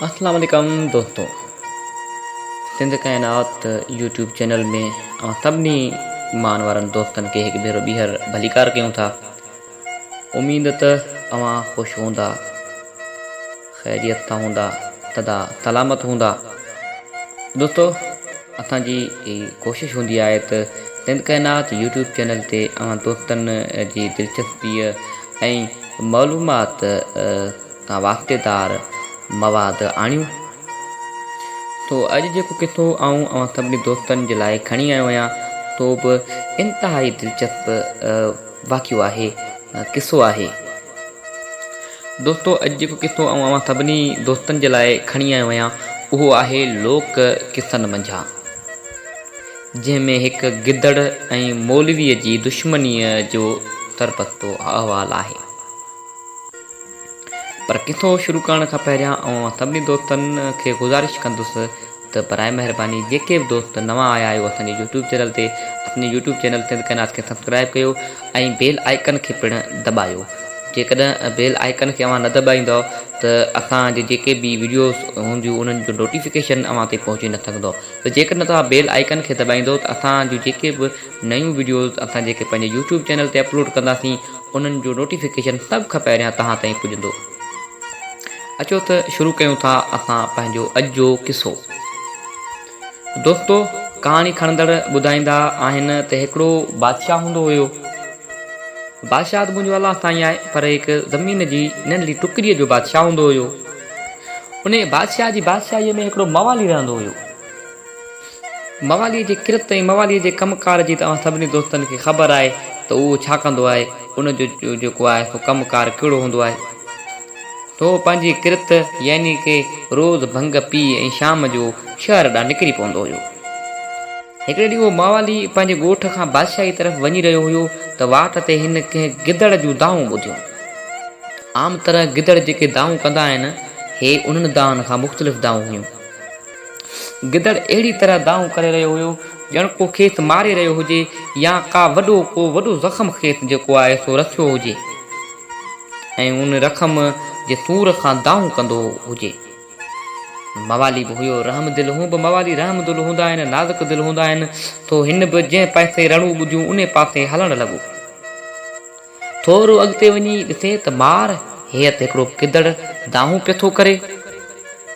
اسلام عليڪم دوستو سنڌ ڪائنات يوٽيوب چينل ۾ اوهان سڀني مان وارن دوستن کي هڪ ڀيرو ٻيهر ڀليڪار ڪيون ٿا اميد ته اوهان خوش هوندا خيريت سان هوندا سدا سلامت هوندا دوستو اسان جي ڪوشش هوندي آهي ته سنڌ ڪائنات يوٽيوب چينل تي اوهان دوستن جي دلچسپيء ۽ معلومات سان واسطيدار مواد آڻيون. سو اڄ جيڪو قصو آئون اوهان سڀني دوستن جي لاء کڻي آيو آهيان سو به انتهائي دلچسپ واقعو آهي قصو آهي. دوستو اڄ جيڪو قصو آئون اوهان سڀني دوستن جي لاء کڻي آيو آهيان اهو آهي لوڪ قصن منجهان جنهن ۾ هڪ گدڙ ۽ مولويء جي دشمنيء جو سربستو احوال آهي. پر قصو شروع ڪرڻ کان پهريان آئون اوهان سڀني دوستن کي گذارش ڪندس ته برائي مهرباني جيڪي به دوست نوان آيا آهيو اسان جي يوٽيوب چينل تي اسان جي يوٽيوب چينل سنڌ ڪائنات کي سبسڪرائب ڪيو ۽ بيل آئيڪن کي پڻ دٻايو جيڪڏهن بيل آئيڪن کي اوهان نه دٻائيندو ته اسان جي جيڪي به ويڊيوز هونديون انهن جو نوٽيفڪيشن اوهان تي پهچي نه سگهندو ته جيڪڏهن توهان بيل آئيڪن کي دٻائيندو ته اسان جون جيڪي به نيون وڊيوز اسان جيڪي پنهنجي يوٽيوب چينل تي اپلوڊ ڪنداسين انهن جو نوٽيفڪيشن سڀ کان پهريان توهان تائين پڄندو. اچو ته شروع ڪيون ٿا اسان پنهنجو اڄ جو قصو. دوستو ڪهاڻي کڻندڙ ٻڌائيندا آهن ته هڪڙو بادشاهه هوندو هيو. بادشاهه ته منهنجو الله سائين آهي پر هڪ زمين جي ننڍڙي ٽڪري جو بادشاهه هوندو هيو. انهي بادشاهه جي بادشاهيء ۾ هڪڙو موالي رهندو هيو. مواليء جي ڪرت ۽ مواليء جي ڪم ڪار جي ته اوهان سڀني دوستن کي خبر آهي ته اهو ڇا ڪندو آهي، ان جو جيڪو آهي سو ڪم ڪار ڪهڙو هوندو آهي. سو پنهنجي ڪرت يعني ڪي روز ڀنگ پي ۽ شام جو شهر ڏانهن نڪري پوندو هيو. هڪڙي ڏينهن اهو موالي پنهنجي ڳوٺ کان بادشاهي طرف وڃي رهيو هيو ته واٽ تي هن ڪنهن گدڙ جون دانهون ٻڌيون. عام طرح گدڙ جيڪي دانهون ڪندا آهن، هي انهن دانهن کان مختلف دانهون هيون. گدڙ اهڙي طرح دانهون ڪري رهيو هيو ڄڻ ڪو کيس ماري رهيو هجي يا ڪا وڏو ڪو وڏو زخم کيس جيڪو آهي سو رسيو هجي ۽ ان رخم جي سور کان دانهون ڪندو هجي. موالي به هيو رحم دل هون به موالي رحم دل هوندا آهن نازڪ دل هوندا آهن سو هن به جنهن پاسي رڙون ٻڌيون انهي پاسي هلڻ لڳو. ٿورو اڳتي وڃي ڏسي ته مار هيئت هڪڙو گدڙ دانهون پيو ٿو ڪري.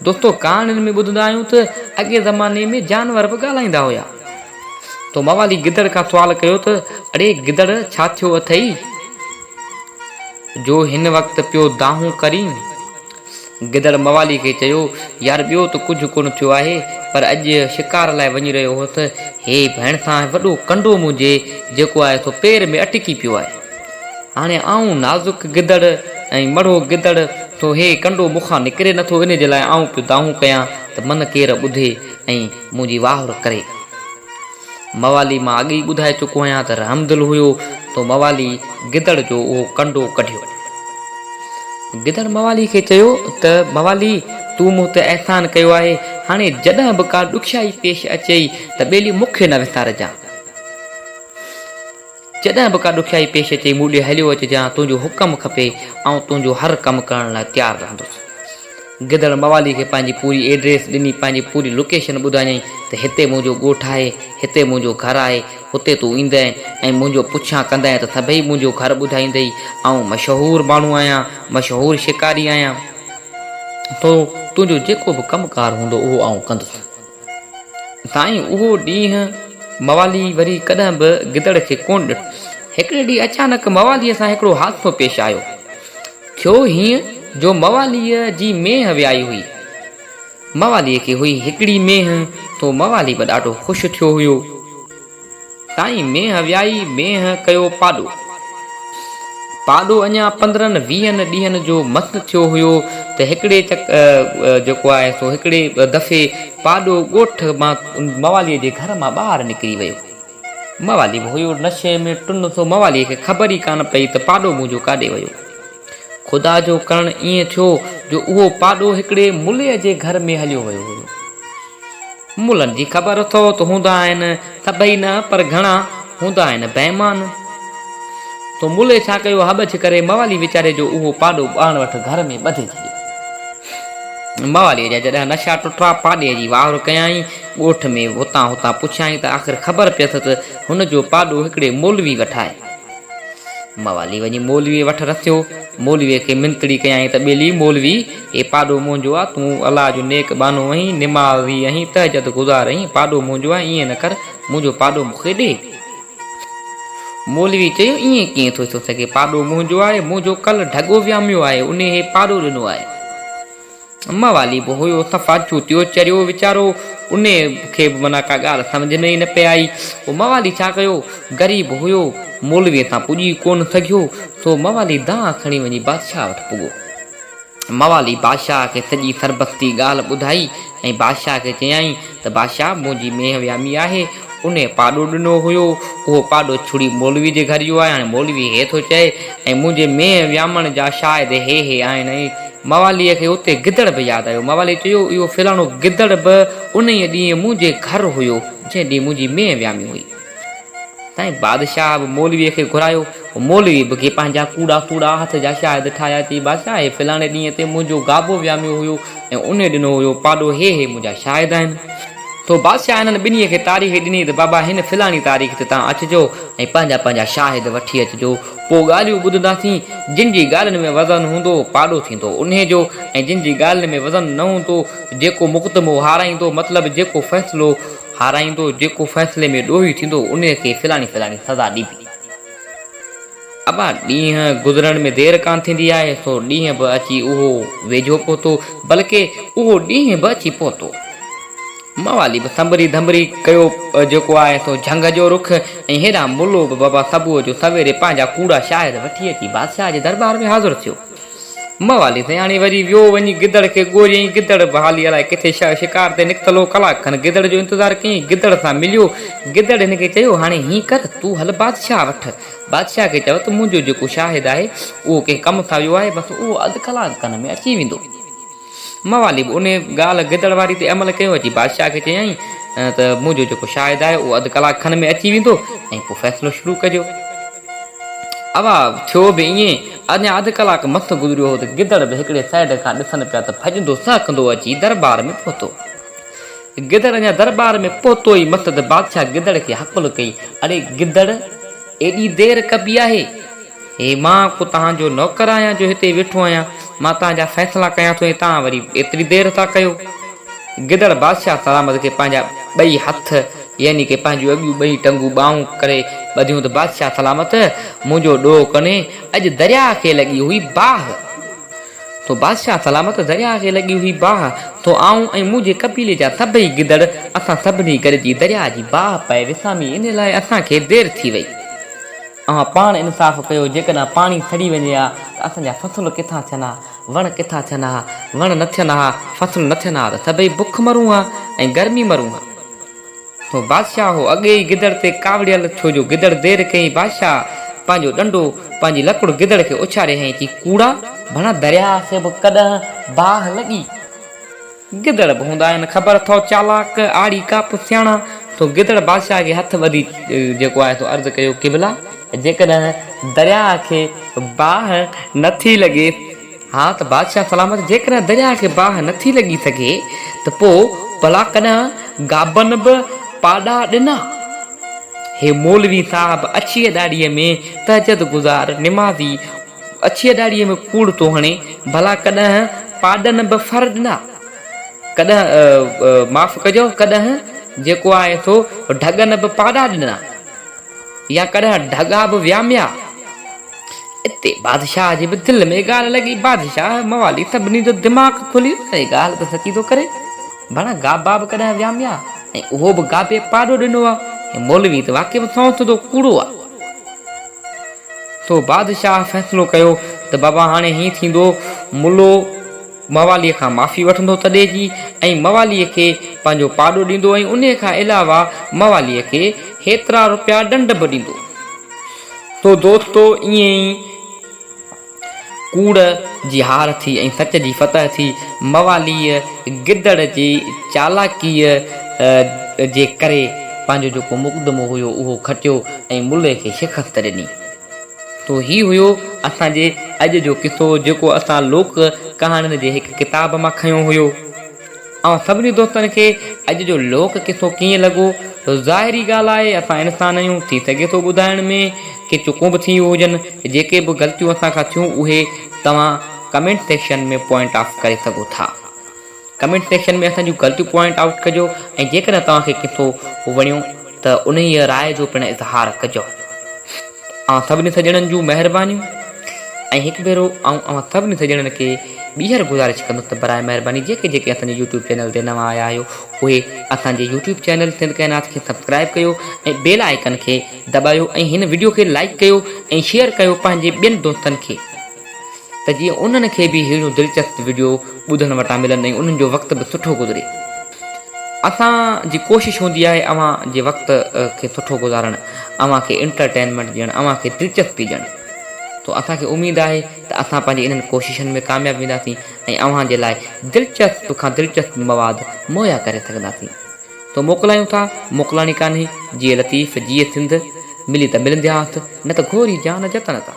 دوستو ڪهاڻين ۾ ٻڌندا آهيون ته اڳئين زماني ۾ جانور به ڳالهائيندا هيا. تو موالي گدڙ کان سوال ڪيو ته اڙي گدڙ ڇا ٿيو اٿئي جو هن وقت پيو دانهون ڪرين؟ گدڙ موالي کي چيو، يار ٻيو ته ڪجهه ڪونه ٿيو آهي، پر اڄ شڪار لاء وڃي رهيو هوس، هي ڀيڻسان وڏو ڪنڊو منهنجي جيڪو آهي سو پير ۾ اٽڪي پيو آهي. هاڻي آئون نازڪ گدڙ ۽ مڙهو گدڙ، سو هي ڪنڊو مون کان نڪري نٿو، انهي جي لاء آئون پيو دانهون ڪيان ته من ڪير ٻڌي ۽ منهنجي واهر ڪري. موالي مان اڳ ئي ٻڌائي چڪو آهيان ته رحمدل هيو سو موالي گدڙ جو اهو ڪنڊو ڪڍيو. گدڙ موالي کي چيو ته موالي تون مون تي احسان ڪيو آهي هاڻي جڏهن به ڪا ڏکيائي پيش اچيئي ته ٻيلي مون کي نه وسارجان. جڏهن به ڪا ڏکيائي پيش اچي مون ڏي هليو اچجان، تنهنجو حڪم کپي، آئون تنهنجو هر ڪم ڪرڻ لاء تيار رهندس. گدڙ موالي کي پنهنجي پوري ايڊريس ڏني، پنهنجي پوري لوڪيشن ٻڌايائين ته هتي منهنجو ڳوٺ آهي، هتي منهنجو گهر آهي، هتي تون ايندين ۽ منهنجو پڇيان ڪندين ته سڀئي منهنجو گهر ٻڌائيندئي، آئون مشهور ماڻهو آهيان، مشهور شڪاري آهيان، سو تنهنجو جيڪو به ڪم ڪار هوندو اهو آئون ڪندس. سائين اهو ڏينهن موالي وري ڪڏهن به گدڙ کي ڪونه ڏٺو. هڪڙي ڏينهن اچانڪ مواليء سان هڪڙو حادثو پيش آيو. ٿيو هيئن جو مواليء جي مينهن ويائي هئي. مواليء کي هئي هڪڙي مينهن، سو موالي به ڏاڍو خوش ٿيو هيو. سائين مينهن ويائي مينهن ڪيو پاڏو. پاڏو اڃا پندرهن ويهن ڏينهن جو مس ٿيو هيو ته هڪڙي چڪ جيڪو آهي سو هڪڙي دفعي پاڏو ڳوٺ مان مواليء جي گهر مان ٻاهر نڪري ويو. موالي به هيو نشي ۾ ٽن سو مواليء کي خبر ئي ڪانه پئي ته پاڏو منهنجو ڪاڏي ويو. خدا جو ڪرڻ ائين ٿيو جو اهو پاڏو هڪڙي مليء جي گهر ۾ هليو ويو هيو. ملن جي خبر اٿو ته هوندا آهن، سڀئي نه پر گهڻا هوندا آهن بيمان. سو ملي ڇا ڪيو هٻڇ ڪري موالي ويچاري جو اهو پاڏو پاڻ وٽ گهر ۾ ٻڌي ڇڏيو. مواليء جا جڏهن نشا ٽٽا، پاڏي جي واهر ڪيائين. ڳوٺ ۾ هتان هتان پڇيائين ته آخر خبر پيس ته هن جو پاڏو هڪڙي مولوي وٽ آهي. موالي وڃي مولويء وٽ رسيو. مولويء کي منتڙي ڪيائين ته ٻيلي مولوي، هي پاڏو منهنجو آ، تون الله جو نيڪ ٻانهو آهين، نمازي آهين، تهجد گذار آهين، پاڏو منهنجو آهي، ائين نه ڪر، منهنجو پاڏو مون کي ڏي. مولوي چيو، ائين ڪيئن ٿو ٿي سگهي، پاڏو منهنجو آهي، منهنجو ڪل ڍڳو وياميو آهي، انهي هي پاڏو ڏنو آهي. موالي به هيو صفا چوتيو چريو ويچارو، انهي کي به معنيٰ ڪا ڳالهه سمجهه ۾ ئي نه پئي آئي. پوء موالي ڇا ڪيو، غريب هيو، مولويء سان پڄي ڪونه سگهيو، سو موالي دانهن کڻي وڃي بادشاهه وٽ پڳو. موالي بادشاهه کي سڄي سربستي ڳالهه ٻڌائي ۽ بادشاهه کي چيائين ته بادشاهه منهنجي مينهن ويامي آهي، انهي پاڏو ڏنو هيو، اهو پاڏو ڇڙي مولوي جي گهر جو آهي، هاڻي مولوي هي ٿو چئي ۽ منهنجي مينهن ويامڻ جا شاهد هي هي آهن ۽ مواليء کي اتي گدڙ به ياد آيو، موالي چيو اهو فلاڻو گدڙ به انهيء ڏينهن منهنجي گهر هيو، جنهن ڏينهن منهنجي مينهن ويامي هئي. سائين بادشاهه به مولويء کي گهرايو. مولوي به ڪي پنهنجا ڪوڙا سوڙا هٿ جا شاهد ٺاهيا، چي، بادشاهه هي فلاڻي ڏينهن تي منهنجو گابو وياميو هيو ۽ انهي ڏنو هيو پاڏو، هي هي منهنجا شاهد آهن. سو بادشاهه انهن ٻنهي کي تاريخ ڏني ته بابا هن فلاڻي تاريخ تي توهان اچجو ۽ پنهنجا پنهنجا شاهد وٺي اچجو، پوء ڳالهيون ٻڌنداسين، جن جي ڳالهين ۾ وزن هوندو پاڏو ٿيندو انهي جو ۽ جن جي ڳالهين ۾ وزن نه هوندو جيڪو مقدمو هارائيندو مطلب جيڪو فيصلو هارائيندو، جيڪو فيصلي ۾ ڏوهي ٿيندو، انهيء کي فلاڻي فلاڻي سزا ڏبي. ابا، ڏينهن گذرڻ ۾ دير ڪانه ٿيندي آهي، سو ڏينهن به اچي اهو ويجهو پهتو، بلڪه اهو ڏينهن به اچي پهتو. موالي به سنبري ڌنبري ڪيو جيڪو آهي سو جهنگ جو رخ ۽ هيڏانهن ملو به بابا صبح جو سويري پنهنجا ڪوڙا شاهد وٺي اچي بادشاهه جي درٻار ۾ حاضر ٿيو. موالي سياڻي وري ويو وڃي گدڙ کي ڳوريائين. گدڙ به هالي الائي ڪٿي شڪار تي نڪتل هو. ڪلاڪ کن گدڙ جو انتظار ڪيائين. گدڙ سان مليو. گدڙ هن کي چيو، هاڻي هيئن ڪر، تون هل بادشاهه وٽ. بادشاهه کي چئو ته منهنجو جيڪو شاهد آهي، اهو ڪنهن ڪم سان ويو آهي، بس اهو اڌ ڪلاڪ کن ۾ اچي ويندو. موالي به انهيء ڳالهه گدڙ واري تي عمل ڪيو. اچي بادشاهه کي چيائين ته منهنجو جيڪو شاهد آهي، اهو اڌ ڪلاڪ کن ۾ اچي ويندو ۽ پوء فيصلو شروع ڪجو. اوا، ٿيو به ائين. اڃا اڌ ڪلاڪ مس گذريو هو ته گدڙ به هڪڙي سائيڊ کان ڏسن پيا ته ڀڄندو سهڪندو اچي درٻار ۾ پهتو. گدڙ اڃا درٻار ۾ پهتو ئي مس ته بادشاهه گدڙ کي هڪل ڪئي، اڙي گدڙ! ايڏي دير ڪبي آهي؟ هي مان ڪو توهان جو نوڪر آهيان جو هتي ويٺو آهيان، مان توهان جا فيصلا ڪيان ٿو ۽ توهان وري ايتري دير ٿا ڪيو. گدڙ بادشاهه سلامت کي پنهنجا ٻئي هٿ يعني ڪي پنهنجون اڳيون ٻئي ٽنگون ٻانهون ڪري ٻڌيون ته بادشاهه سلامت منهنجو ڏوهه ڪونهي، اڄ درياهه کي لڳي هئي باهه. سو بادشاهه سلامت درياهه کي لڳي هئي باهه، سو آئون ۽ منهنجي قبيلي جا سڀئي گدڙ اسان سڀني گڏجي درياهه جي باهه پئي وسامي ان لاء اسان کي دير ٿي وئي. اوهان پاڻ انصاف ڪيو جيڪڏهن پاڻي سڙي وڃي ها ته اسان جا فصل ڪٿان ٿين ها؟ وڻ ڪٿان ٿين ها؟ وڻ نه ٿين ها، فصل نه ٿين ها ته سڀئي بک مرون ها ۽ گرمي مرون ها. سو بادشاهه هو اڳي ئي گدڙ تي ڪاوڙيل، ڇو جو گدڙ دير ڪئي. بادشاهه پنهنجو ڏنڊو، پنهنجي لڪڙ گدڙ کي اڇاري هنئي، چي، ڪوڙا! ڀڻا درياهه کي به ڪڏهن باهه لڳي؟ گدڙ به هوندا آهن، خبر اٿئو چالاڪ، آڙي ڪاپ، سياڻا. سو گدڙ بادشاهه کي هٿ ٻڌي جيڪو آهي سو عرض ڪيو، قبلا! جيڪڏهن درياهه کي باهه نٿي لڳي، ها ته بادشاهه سلامت جيڪڏهن درياهه کي باهه نٿي لڳي سگهي ته پوء ڀلا ڪڏهن گابن به پاڏا ڏنا؟ هي مولوي صاحب اڇيء ڏاڙهيء ۾ تهجد گذار نمازي اڇيء ڏاڙهيء ۾ ڪوڙ ٿو هڻي، ڀلا ڪڏهن پاڏن به ڦر ڏنا؟ ڪڏهن معاف ڪجو ڪڏهن جيڪو آهي سو ڍڳن به پاڏا ڏنا؟ يا ڪڏهن ڍڳا به وياميا؟ اتي بادشاهه جي به دل ۾ ڳالهه لڳي. بادشاهه، موالي سڀني جو دماغ کلي ويو. اهي ڳالهه ته سچي ٿو ڪري. ڀلا گابا به ڪڏهن وياميا ۽ اهو به گابي پاڏو ڏنو آ. هي مولوي ته واقعي به سنئون سڌو ڪوڙو آ. سو بادشاهه فيصلو ڪيو ته بابا هاڻي هيئن ٿيندو، ملو مواليء کان معافي وٺندو تڏي جي ۽ مواليء کي پنهنجو پاڏو ڏيندو ۽ انهيء کان علاوه مواليء کي هيترا روپيا ڏنڊ به ڏيندو. سو دوستو ائين ئي ڪوڙ جي هار ٿي ۽ سچ جي فتح ٿي. مواليء گدڙ جي چالاڪيء جي ڪري پنهنجو جيڪو مقدمو هيو اهو کٽيو ۽ ملي کي شڪست ڏني. سو هي هيو اسان جي اڄ جو قصو جيڪو اسان لوڪ ڪهاڻين جي هڪ ڪتاب مان کنيو هيو. اوهان سڀني دوستن کي اڄ جو لوڪ قصو ڪيئن لڳو؟ ظاهري ڳالهه آهي اسان انسان آهيون ٿي سگهي ٿو ٻڌائڻ ۾ ڪي چڪون به ٿي ويون هجن جيڪي به غلطيون اسان کان ٿيون اهي توهان ڪمينٽ سيڪشن ۾ پوائنٽ آف ڪري سگهو ٿا. ڪمينٽ سيڪشن ۾ اسان جون غلطيون پوائنٽ آئوٽ ڪجو ۽ جيڪڏهن توهان کي قصو وڻيو ته انهيء راء جو پڻ اظهار ڪجو. اوهان سڀني سڄڻن جون مهربانيون ۽ هڪ ڀيرو آئون اوهان سڀني سڄڻن کي ٻيهر گذارش ڪندس ته براء مهرباني جيڪي جيڪي اسان جي يوٽيوب چينل تي نوان آيا آهيو اهي اسان جي يوٽيوب چينل سنڌ ڪائنات کي سبسڪرائب ڪيو ۽ بيل آئيڪن کي دٻايو ۽ هن وڊيو کي لائيڪ ڪيو ۽ شيئر ڪيو پنهنجي ٻين دوستن کي ته جيئن انهن کي به ههڙيون دلچسپ وڊيو ٻڌڻ وٽان ملن ۽ انهن جو وقت به سٺو گذري. اسان جي ڪوشش هوندي آهي اوهان جي وقت کي سٺو گذارڻ، اوهان کي انٽرٽينمينٽ ڏيڻ، اوهان کي دلچسپي ڏيڻ. سو اسان کي اميد آهي ته اسان پنهنجي انهن ڪوششن ۾ ڪامياب وينداسين ۽ اوهان جي لاء دلچسپ کان دلچسپ مواد مهيا ڪري سگهنداسين. سو موڪلايون ٿا، موڪلاڻي ڪانهي، جيئي لطيف، جيئي سنڌ، ملي ته ملندياس، نه ته گهوري جان جتن تان.